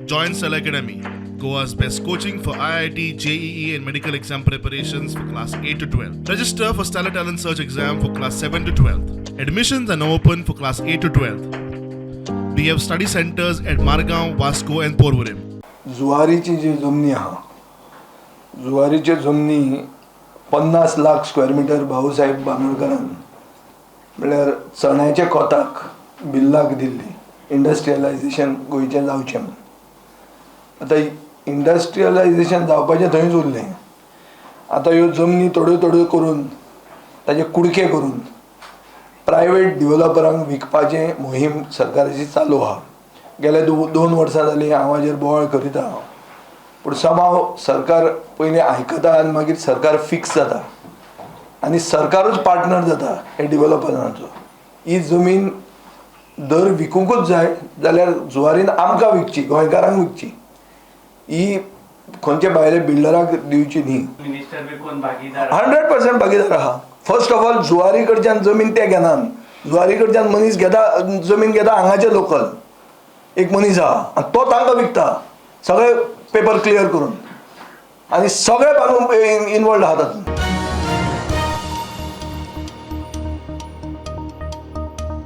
Join Stellar Academy, Goa's best coaching for IIT, JEE, and medical exam preparations for class 8 to 12. Register for Stellar Talent Search exam for class 7 to 12. Admissions are now open for class 8 to 12. We have study centers at Margaon, Vasco, and Porvorim. जुवारीची जी जमनी आहा, जुवारीच्यो जमनी 50 lakh square metre Bhausaheb बांदोडकरान म्हळ्यार चण्याच्या कोताक बिल्लाक दिल्ली, industrialisation गोंयचें जावचें म्हणून. आतां industrialisation जावपाचें थंयच उरलें. आतां ह्यो जमनी थोड्यो थोड्यो करून, ताजे कुडके करून प्रायवेट डिवलॉपरांक विकपाचें मोहीम सरकाराची चालू आहा. गेले 2 वर्सां जालीं हांव हाजेर बोवाळ करीत आहा, पूण समाव सरकार पयलीं आयकता आनी मागीर सरकार फिक्स जाता आनी सरकारूच पार्टनर जाता हे डिवलॉपरांचो. ही जमीन दर विकूंकूच जाय जाल्यार जुवारीन आमकां विकची, गोंयकारांक विकची. ही खंयच्या भायल्या बिल्डराक दिवची न्ही. मिनिस्टर बी कोण भागीदार? 100% भागीदार आहा. फर्स्ट ऑफ ऑल, जुवारी कडच्यान जमीन ते घेनात. जुवारी कडच्यान मनीस घेता, जमीन घेता हांगाचे लोकल एक मनीस आहा आनी तो तांकां विकता सगळे पेपर क्लियर करून आनी सगळे बांदून इनवॉल्ड आहा तातूंत.